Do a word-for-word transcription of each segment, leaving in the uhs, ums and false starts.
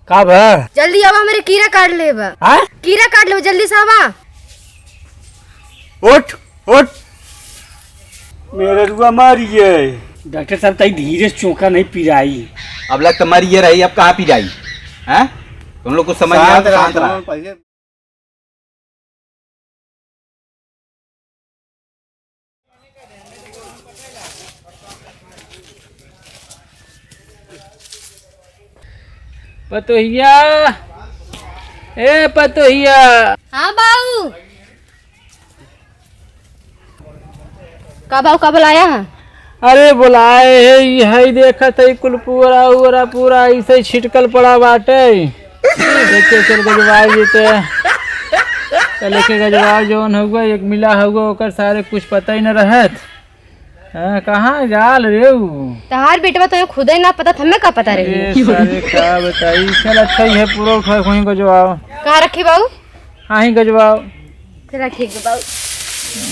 का बा? जल्दी आवा, हमरे कीड़ा काट लेबा। हाँ? कीड़ा काट लेबा, जल्दी से आवा। उठ, उठ। मेहररुआ मारिए। डॉक्टर साहब, तई धीरे से चोंका नहीं पिराई। अब लग तो मरिए रही, अब कहाँ पिराई? हैं? तुम लोग कुछ समझ नहीं आता, शांत रहा। पतोहिया, ए पतोहिया। हाँ बाऊ। का बाऊ, का बुलाया है? अरे बुलाए है, ई है देखत है कुल पूरा उरा पूरा ऐसे ही छिटकल पड़ा बाटे। एक एक कर गजवाए जीते। चल एक एक गजवाए जौन हुआ, एक मिला हुआ, ओकर सारे कुछ पता ही न रहत। हाँ, कहाँ जाल रे उ? तहार बेटवा तो खुदे ना पता, हमें का पता रही? ए, सारे का बताई। चल अच्छा, ये पूरा उठा, वहीं गजवाओ। कहाँ रखी बाऊ? हाँ, ही गजवाओ। चला ठीक बा बाऊ।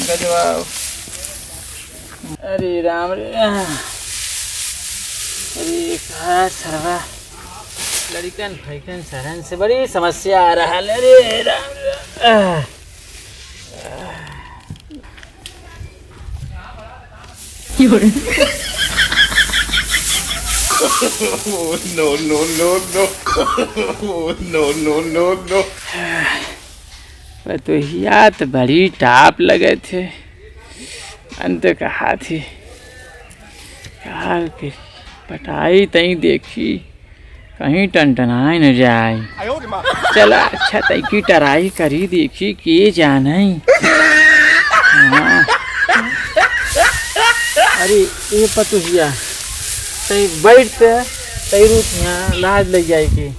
गजवाओ। अरे राम रे। अरे का सरवा। लड़िकन फैकन सरन से बड़ी समस्या आ रहा है। अरे राम रे। Oh, no, no, no, no. Oh, no, no, no, no. पतोहिया तो बड़ी टाप लगे थे। अंत कहा थी, यार के पटाई तई देखी, कहीं टनटनाए न जाए। चला अच्छा तई की टराई करी देखी, के जाने। हाँ। अरे ए पतोहिया, तई बैठ ते, तई रुक यहाँ, लाज लग जाए के।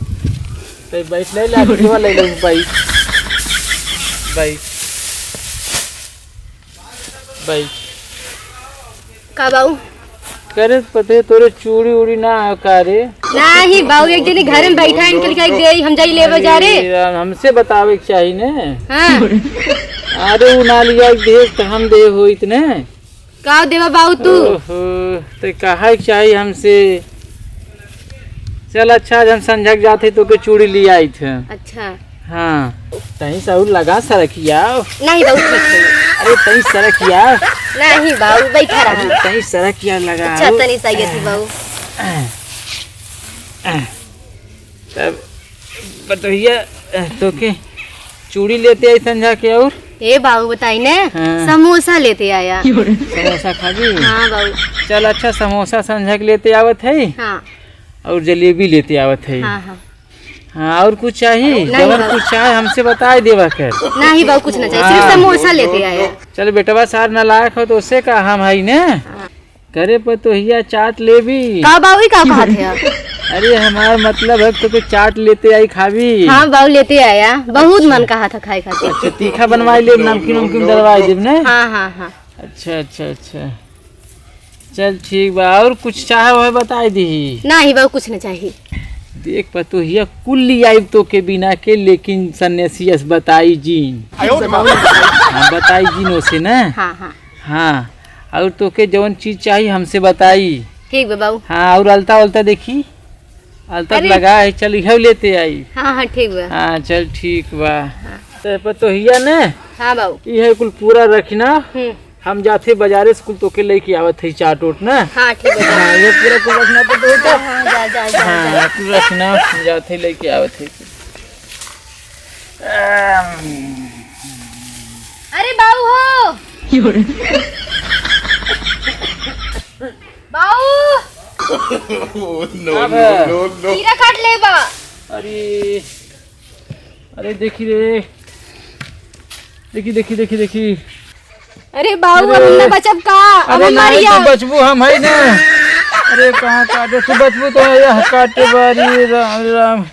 तई बैठ ले, लाज के वाला ले बैठ। बैठ। बैठ। का बाऊ? करे पते तोरे चूड़ी उड़ी ना है का रे? नाही बाऊ, एक जनी घर में बैठा, इनके लिए दे, हम जाई लेवे जा रे। अरे राम, हमसे बतावे के चाही ने। हाँ। अरे उ ना लिया के देख त हम दे हो इतने। का देवा बाऊ तू? ओहो, ते कहा के चाही हमसे। चल अच्छा, आज हम संझा के जात है तो के चूड़ी ले आई थे। अच्छा। हाँ, तहीं से और लगा सरकिया। नहीं बाऊ, ठीक है। अरे तहीं सरकिया। नहीं बाऊ, बैठा रहा। अरे तहीं सरकिया लगा। अच्छा, तनी सा ये थी बाऊ। तब पतोहिया, तो के चूड़ी लेते आई संझा के और? ए बाऊ बताई ने, हाँ। समोसा लेते आया। समोसा खाबी? हाँ बाऊ। चल अच्छा, समोसा संझा के लेते आवत है। हाँ। और जलेबी लेते आवत है। हाँ, हाँ। हाँ, और कुछ चाहिए? नहीं जवन बाऊ। कुछ चाहे हमसे बताए देवा कर। नहीं बाऊ, कुछ ना चाहिए, सिर्फ हाँ। समोसा लेते आया। चल बेटवा, सार नालायक हो तो उससे का हम है ने। हाँ। करे पतोहिया चाट लेबी। का बाऊ, ई का कहत है? अरे हमार मतलब है तो के चाट लेते आई खाबी। हाँ बाऊ, लेते आया, बहुत मन कहा था खाए खातिर। अच्छा, तीखा बनवाई लेब, नमकीन उमकीन डलवाई देब ने। हाँ, हाँ, हाँ। अच्छा, अच्छा, अच्छा। चल ठीक बा, और कुछ चाहे वह बताई दी। नाही बाऊ, कुछ न चाहिए। देख पतोहिया, कुल लियाइब तो के बिना के, लेकिन सन्यासी अस बताई जीन। आयो रे माँ। हाँ, बताई जीन ओसे ना। हाँ, हाँ। हाँ, और तो के जवन चीज चाही हमसे बताई। ठीक बा बाऊ। हाँ, और अलता वलता देखी, अलता अरे। लगा है, चल इहव लेते आई। हाँ, हाँ, ठीक बा। हाँ, चल ठीक बा। हाँ। तो पतोहिया ने? हाँ बाऊ। इहे कुल पूरा रखना। हम्म। हम जाते बाजारे से कुल तोके लेके आवत है चाट ओट ना। हाँ, ठीक बा। हाँ, ये पूरा कुल रखना पतोहिया। हाँ, हाँ, जा, जा, जा, हाँ, जा। कुल रखना, हम जाते लेके आवत है। अरे बाऊ हो। बाऊ। Oh, no, no, no, no। कीड़ा काट ले बा। अरे, अरे देखी रे, देखी, देखी, देखी, देखी। अरे बाऊ, अरे, अब हम ना बचब का? अब अरे हम मर नहीं, जाब। तू बचबू, हम है ना। अरे कहाँ काटे, तू बचबू तो यह काटे बारी, राम, राम।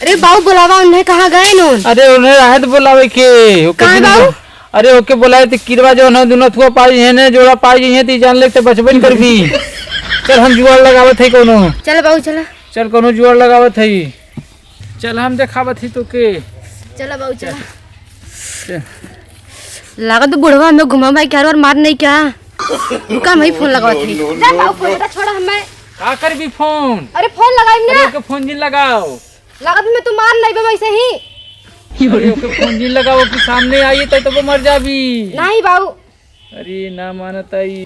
अरे बाऊ, बुलावा उन्हें, कहाँ गए नोन? अरे उन्हें रहत बुलावे के, ओके कहाँ दुनो बाऊ? अरे ओके बुलाए तो किरवा जो है दुनो थुआ पाई है ने, जोड़ा पाई है तो जान ले तो बचबे न करबी। चल हम जुआड़ लगावत है कोनो। चल बाऊ, चला। चल कोनो जुआड़ लगावत है। चल हम देखावत ही तोके। चला बाऊ, चला। चल। लागत बुढ़वा हमें घुमा भाई, क्या और मार नहीं क्या? रुका, हम ही फोन लगावत ही। जा बाऊ, फोन बता, छोड़ा हमें। का करबी फोन? अरे फोन लगाई ना। अरे ओके फोन जिन लगाओ। लागत में तू मार लेबे वैसे ही। अरे, ओके फोन जिन लगावा कि सामने आई, तब तो वो मर जाबी। नहीं बाबू। अरे, ना मानत आई।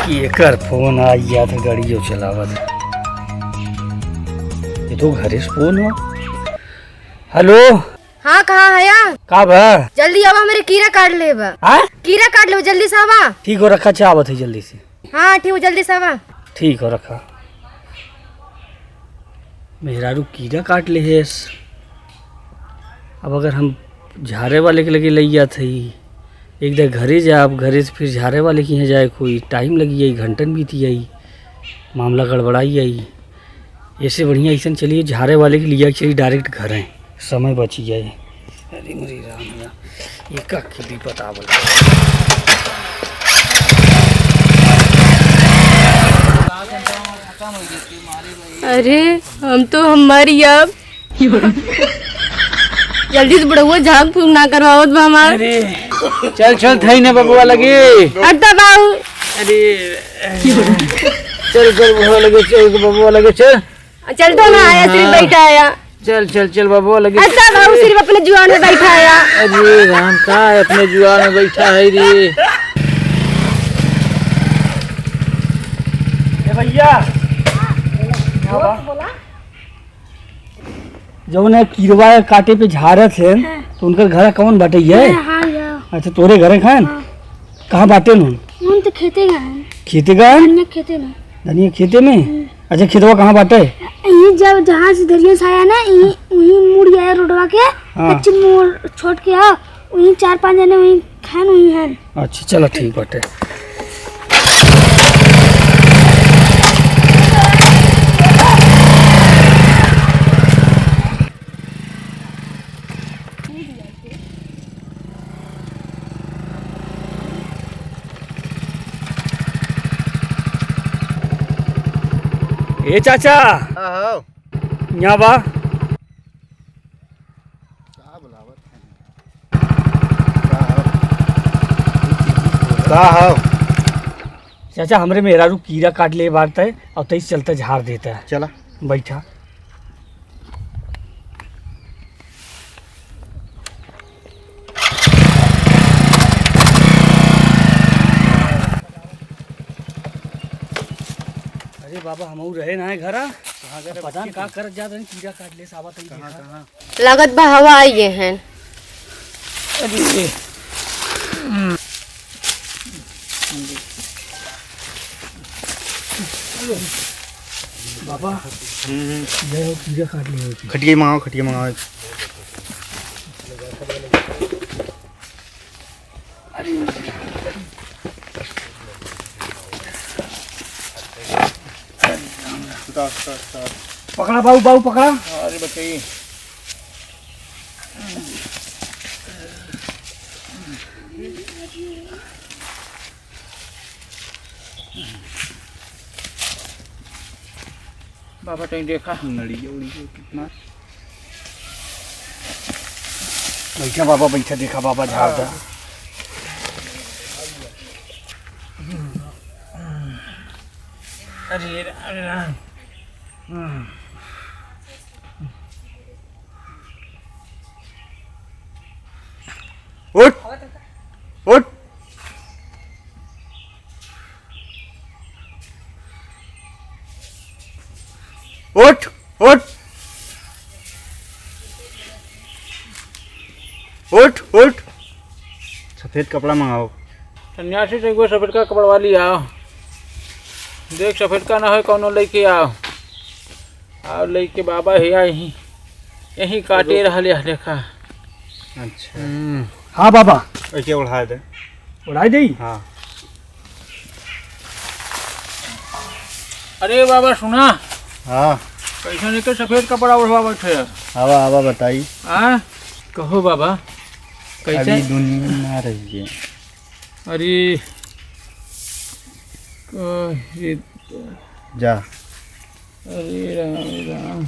केकर फोन आ गया था, गाड़ियों चलावत। ये तो घरे से फोन हो। हेलो। हाँ, कहाँ है या? का बा? जल्दी आवा, हमरे कीड़ा काट लेबा। हाँ? कीड़ा काट लेबा, जल्दी से आवा। ठीक हो, रखा, अच्छा आवत है जल्दी से। हाँ, ठीक हो, जल्दी से आवा। ठीक हो, रखा। मेहरारू कीड़ा काट ले हेस। अब अगर हम झारे वाले के लगे लई जात हई, एक दे घरे जाब, घरे से फिर झारे वाले के यहाँ जाए, कोई टाइम लगी जाई, घंटन बीती जाई, मामला गड़बड़ाई जाई। ऐसे बढ़िया ऐसन चलिए झारे वाले के लिया के चली डायरेक्ट घर है, समय बची जाए। अरे मेरी राम राम, ये का के भी पता बोल। अरे, हम तो हम मर अब। जल्दी से बुढ़ऊ झांक फूंक ना करवावत बा हमार। अरे, चल, चल, थई ना बबुआ लगे। हट तो बाऊ। अरे, चल, चल, बबुआ लगे, चल, बबुआ लगे, चल। चल तो ना आया, सिर्फ हाँ। बैठा आया। चल, चल, चल, बबुआ लगे। हट तो बाऊ, सिर्फ अपने जुआन में बैठा आया। अरे राम, का है अपने जुआन में बैठा है रे? ए भैया, बोला। जौन है किरवा काटे पे झारत है, हाँ। तो उनकर घर कौन बाटे ये? हाँ, हाँ, या। अच्छा, तोरे घरे खान? हाँ। कहाँ बाटे नु? उन तो खेते गए हैं। खेते गए? धनिया खेते में। धनिया खेते में? हम्म। अच्छा, खेतवा कहाँ बाटे? यही जब जहाँ से दरिया से आया ना, यही, वही मुड़ गया रोडवा के, हाँ। कच्ची मोड़ छोड़ के आओ, वही चार पांच जने वही खान वही हैं। अच्छा, चलो ठीक बाटे। ए चाचा, हाँ, हाँ। यहाँ बा। का बुलावत है? का हो? का हो? चाचा, हमरे मेहरारू कीड़ा काट ले बाटे है और तैस चलता झार देता है। चला। बैठा। अरे बाबा, हमहू रहे ना है घरा। कहाँ गए? पता नहीं का करत जात रहे, कीड़ा काट ले सावा तई कहाँ, देखा। कहाँ? लागत बा हवा आई गए हैं। अरे। बाबा, हम्म, हम्म। ये हो, कीड़ा काट ले हो। खटिया मंगाओ, खटिया मंगाओ। अरे। सुता, सुता, सुता। पकड़ा बाबू, बाबू पकड़ा। अरे बचाई। बाबा, तनी देखा। नड़िया उड़िया कितना। बैठा बाबा, बैठा, देखा बाबा, झाड़ दा। अरे राम, राम। उठ, उठ। उठ, उठ। उठ, उठ। सफेद कपड़ा मंगाओ। सन्यासी से एगो सफेद का कपड़वा लिया। देख, सफेद का ना होय, कौनो लेके आओ। और लेके बाबा है यहीं, यहीं काटे रहले है, देखा। अच्छा। हम्म। हाँ बाबा। ऐसे उड़ा दे। उड़ाई देई? हाँ। अरे बाबा, सुना। हाँ। कैसन एकर सफेद कपड़ा ओढ़वा बैठे है? आवा, आवा, बताई। हाँ? कहो बाबा, कैसे? अभी दुनिया में ना रहिए। अरे, अ, ये जा। अरे राम, राम।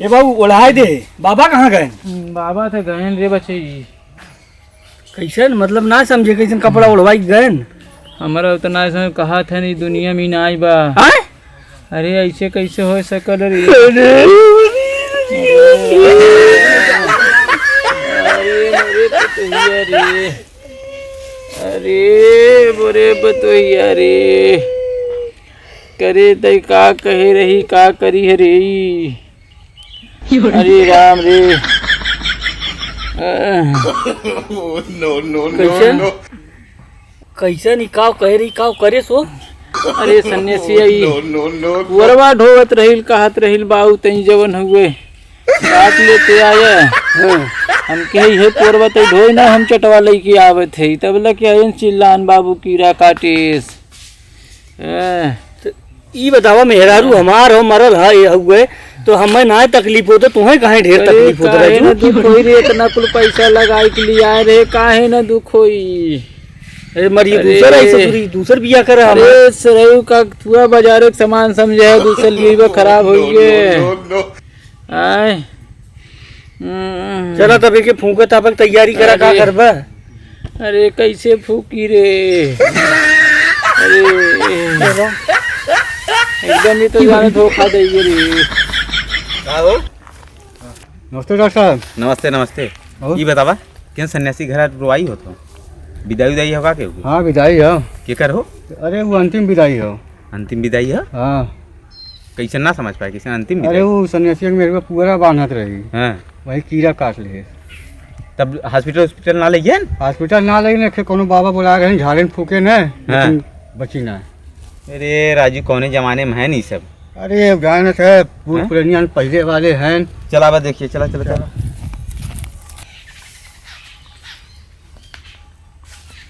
ए बाबू, ओढ़ाई दे। बाबा कहाँ गए? हम्म, बाबा तो गए रे बच्चे। कैसन? मतलब ना समझे, कैसन कपड़ा ओढ़वाई गएन? हमरा उतना ऐसा कहा था नहीं, दुनिया में ना आई बा। आय? अरे, ऐसे कैसे हो सकल रे? अरे, अरे, अरे, मोरे पतोहिया रे। अरे, मोरे पतोहिया रे। करे तै का कहे रही, का करी है रे? अरे राम रे। No, no, no, कैसन? No। कैसन ई काव कहे रही, काव करे सो? अरे सन्यासी, ई पुअरवा ढोवत रहिल, कहत रहिल, "बाऊ, तई जवन हुए, काट लेते आए।" हाँ। हम कहे, "इहे पुअरवा तई ढोए ना, हम चटवा लइके आवत है।" तब लगे आयन चिल्लान, "बाबू, कीड़ा काटेस।" ए। त ई बतावा, मेहरारू हमार हो, मरल ह, ए हुए, तो हमें ना तकलीफ होत, तुहें काहे ढेर अरे, तकलीफ होत, काहे राजू? ना दुख होई रे, इतना कुल पैसा लगाई के लिया रे, काहे ना दुख होई? अरे, मरिए अरे। दूसर आई ससुरी, दूसर बिया करे हम। अरे, सरऊ का तुआ बाजार के सामान समझे है, दूसर लीवर खराब होई गे। No, no, no, no। आय। हम्म। चला तब एके फूंके तापक तैयारी करा, का अरे। करबा? अरे, कैसे फूकी रे? अरे, एकदम ही तो जाने धोखा दे रे। का हो? नमस्ते डॉक्टर साहब। नमस्ते, नमस्ते। और? ई बतावा, केन सन्यासी घर रोवाई हो तो? विदाई उदाई होगा के? हाँ, विदाई हो। केकर हो? अरे, वो अंतिम विदाई हो। अंतिम विदाई हो? हाँ। कैसे ना समझ पाए, कैसे अंतिम अरे, विदाई? वो सन्यासी में मेरे को पुअरा बांधत रही। हाँ। वही कीड़ा काट लिए। तब hospital hospital ना ले गए? Hospital ना ले गए, कोनो बाबा बुला रहे हैं, झाड़न फूके न, हाँ। लेकिन बची ना। अरे राजू, कौने जमाने में है नहीं सब? अरे, जान है, बूढ़ हाँ? पुरनिया पहले वाले हैं। चला बा, देखिए, चला, चला, चला।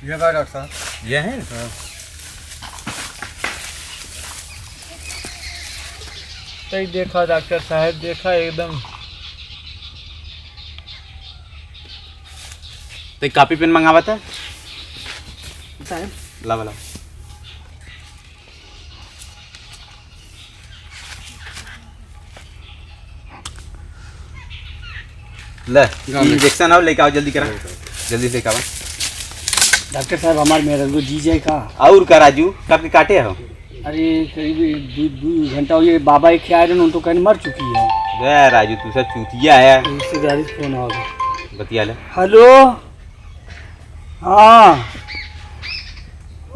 ये बा डॉक्टर साहब। ये है? हाँ। तई देखा डॉक्टर साहब, देखा एकदम। तई copy pen मंगावा था? साहब। लावा, लावा। ले, गाँव ई में। Injection आओ, लेके आओ, जल्दी करा। जल्दी से लेके आओ। डॉक्टर साहब, हमार मेहरारू जी जाए का? और का राजू, कब के काटे हो? अरे, करीब दू, दू घंटा हो गया, बाबा एक आए रहे, उन तो कहने मर चुकी है। बे राजू, तू सब चूतिया है। रिश्तेदारी से फोन आ गया। बतिया ले। हेलो। हाँ,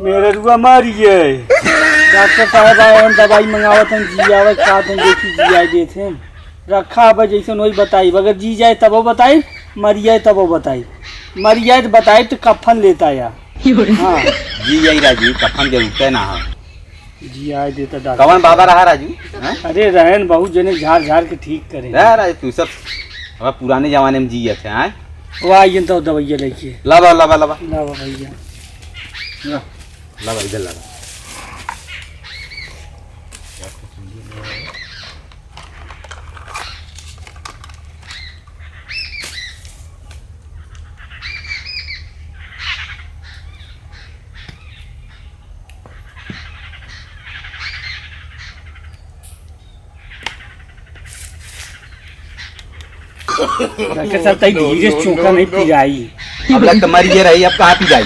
मेहररुआ मरी है। डॉक्टर साहब आए, हम दवाई मंगावत हन, जी आवे, का तुम देखी, जी आए देत हैं। रखा अब जैसन वही बताई, अगर जी जाए तबो बताई, मरी जाए तबो बताई। मरी जाए तो बताई तो कफन लेता या। हाँ। जी जाई राजू, कफन जरूरत है ना हो। जी आए देता डॉक्टर। कवन बाबा रहा राजू? हैं? अरे रहन बहुत जने झाड़ झाड़ के ठीक करे। रह राजू, तू सब अब पुराने जमाने में जियत है, हैं? वो आइए तो दवाइया लेके। लावा, लावा, लावा। लावा भैया। लावा, इधर लावा। डॉक्टर साहब, तई धीरे चोखा नहीं पिराई। अब लग तो मर ये रही, अब कहाँ पिराई?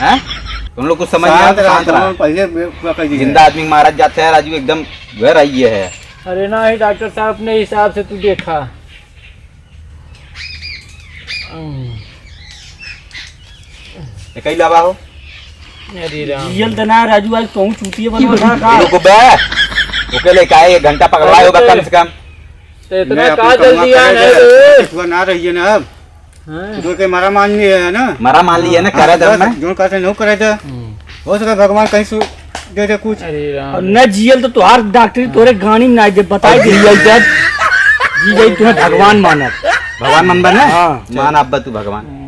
हैं? तुम लोग कुछ समझ नहीं आता, शांत रहा। पहले पूरा कर दीजिए। जिंदा आदमी मारा जाता है, राजू एकदम वह रही है। अरे ना, ही डॉक्टर साहब, अपने हिसाब से तू देखा। ये कई लावा हो? अरे राम। जियल त ना राजू, आज तोहू चूतिए बनवा था का? रुको बे। ओके ले काहे एक घंटा पकड़वाए होगा कम से कम। तो इतना का जल्दी आ रहे रे? इतना ना रहिए ना अब। हाँ। तो के मारा मान लिए है ना? मारा मान लिए ना, करे दम बस, में। जो कहते नहीं करे था। हम्म। हो सके भगवान कहीं से दे दे कुछ। अरे राम। और न जियल तो तुहार डॉक्टरी तोरे गानी में ना दे, बताई दे। जियल जब जी जाई तुम्हें भगवान मानत। भगवान मानबा ना? हाँ। मान अब्बा तू भगवान। हम्म।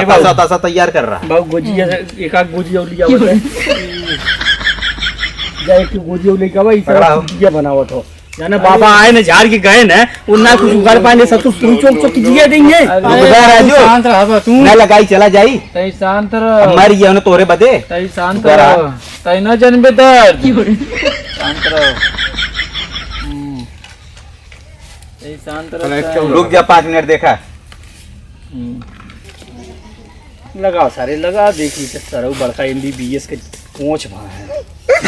बतासा, बतासा तैयार कर रहा। बाबू गोजिया से एक आध गोजिया लिया होता है। जा एक गोजिया लेके आवा, इसे पकड़ा हो। गोजिया बनावत हो। जाने बाबा आए न झाड़ के गए न, वो ना कुछ उगाड़ पाए न, सब तो सुई चोक चोक जिया देंगे। अरे रुक जा राजू। शांत रह बा तू। ना लगाई चला जाई। तई शांत रह। अब मर गया उन्हें तोरे बदे। तई शांत रुक जा। रह। तई ना जनबे दर्द। शांत रह। हम्म। तई शांत रह। रुक जा पाँच मिनट देखा। हम्म। लगाओ सारे, लगा, देखी तो सरऊ बड़का एमबीबीएस के कोच भा है।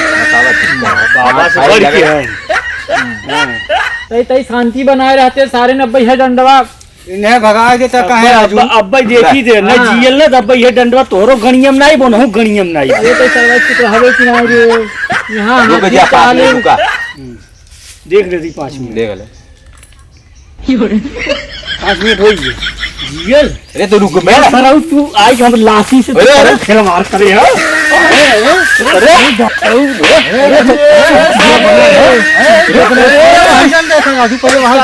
बतावा ठीक बा। बाबा से हाँ, बढ़ के लगे। है। हाँ। तई, तई शांति बनाए रहते सारे नब्बे है डंडवा। इन्हें भगा के तो कहे अब्बा, राजू। अब्बा, अब्बा देखी दे, ना हाँ। जियल ना, तब ये डंडवा तोहरो गणियम नाई, बोनहु गणियम नाई। अरे तो सरवा चुप रहबे कि नाई रे। यहाँ रुक हाथी जा, पाँच चाले। मिनट रुका। देख लेती पाँच मिनट। देख ले। पाँच मिनट हो गए। जियल? अरे तो रुक बे। सरऊ तू आई हम लाठी से अरे, अरे। खिलवाड़ करे हो। अरे, अरे। अरे, अरे। अरे, अरे।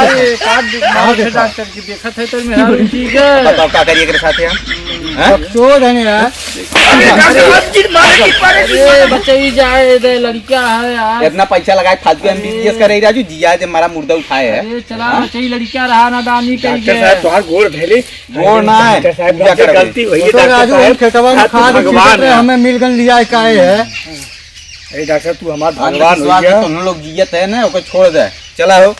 अरे, काट दे, मार दे, डॉक्टर। देखत है तो मेहरारू ठीक है। बताओ का करिए एकरे साथे हम? हैं? बकचोद है यार। अरे, बच्चा, ई जाए दे, लड़का है यार। इतना पैसा लगाए फालतू एमबीबीएस करे राजू, जिया दे मारा मुर्दा उठाए है। अरे, चला, हाँ? बच्चा, ई लड़का रहा ना दानी डॉक्टर करिए। साहब, तोहार गोड़ धैले। गोड़ ना है, डॉक्टर साहब, पूजा डॉक्टर करबे। गलती हुई है, तो डॉक्टर राजू, साहब। खेतवा में आप खाद भगवान छींटत रहे, है। हमें मिल गन लिया का है। अरे डॉक्टर साहब, तू हमार भगवान अंधविश्वास होइया। है, तो हम लोग जियत है ना, ओके छोड़ दे। चला हो।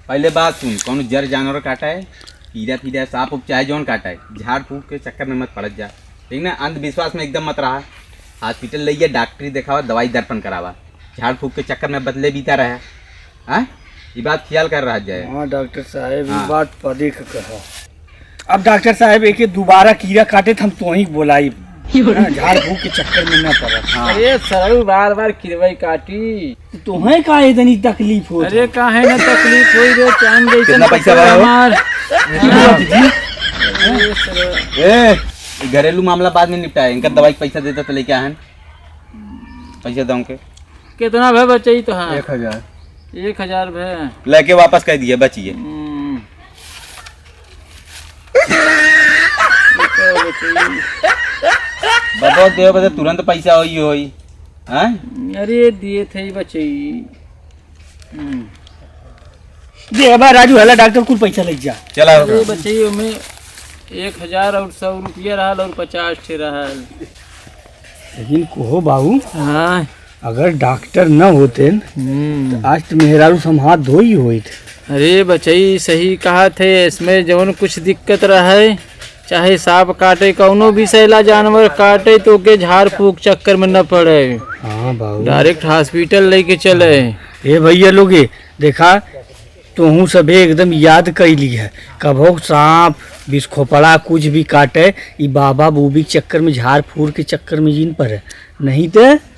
पहले बात सुन, कौनो जर जानवर काटा है, कीड़ा फीड़ा, सांप उप चाहे जौन काटा है, झाड़ फूक के चक्कर में मत पड़त जा, ठीक ना? अंधविश्वास में एकदम मत रहा। हॉस्पिटल लइया, डॉक्टरी देखावा, दवाई दर्पण करावा, झाड़ फूक के चक्कर में बदले बीता रहा। हाँ, ये बात ख्याल कर रहा जाए। हाँ डॉक्टर साहब, हाँ। ये बात पदे के कहा। अब डॉक्टर साहब, एके दोबारा कीड़ा काटे त हम तोही बोलाई। हाँ, झाड़ फूक के चक्कर में ना पड़त। हाँ। अरे सरऊ, बार बार किरवई काटी। तोहे काहे इतनी तकलीफ होत अरे है? काहे ना तकलीफ होई रे, चांद जैसन कितना पैसा पकड़ रहा हो? हमार। कितना बात जी? अरे सरऊ। ए, घरेलू मामला बाद में निपटाए, इनका दवाई के पैसा देता तो लेके आए हैं। पैसा दो के। कितना भे बच्चा ई तो हाँ? एक हजार। एक हजार भे। लेके वापस कर दिए, बचिए। हम्म। बताओ, देवे बदे तुरंत पैसा होई, होई। हैं? अरे, दिए थे बचई। हम्म। दे बा राजू, हला डॉक्टर कुल पैसा ले जा। चला। अरे बचई, ओमे एक हजार और सौ रुपया रहल और पचास ठे रहल। लेकिन कहो बाबू, हाँ। अगर डॉक्टर न होते न, हम्म। तो आज तो मेहरारू से हम हाथ धोई होइत। अरे बचई, सही कहा थे, इसमें जौन कुछ दिक्कत रहे, चाहे सांप काटे, कौनो भी सैला जानवर काटे, तो के झाड़ फूक चक्कर में न पड़े। हाँ बाबू। डायरेक्ट हॉस्पिटल लेके चले। ए भैया लोगे, देखा, तोहू सभे एकदम याद कइली है, कभो सांप, बिस्खोपड़ा कुछ भी काटे, ई बाबा बूबी के चक्कर में, झाड़ फूर के चक्कर में जिन पड़े, नहीं ते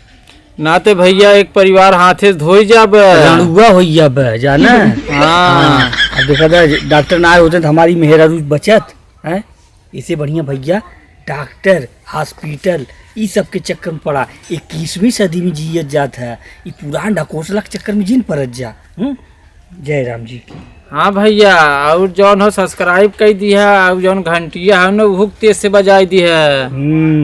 ना ते भैया एक परिवार हाथे से धोई जाबे। रणुआ होई जाबे, जाना? हाँ। हाँ, अब देखा था, डॉक्टर ना आए होते तो हमारी मेहरारू बचत, हैं? इसे बढ़िया भैया डॉक्टर, हॉस्पिटल, ई सब के चक्कर में पड़ा। इक्कीसवीं सदी में जियत जात है, ई पुरान ढकोसला के चक्कर में जिन पड़त जा। हम्म? जय राम जी की। हाँ भैया, और जौन हो subscribe कई दिया, और जौन घंटिया है ना, उहुक तेज से बजाई दिया। हम्म।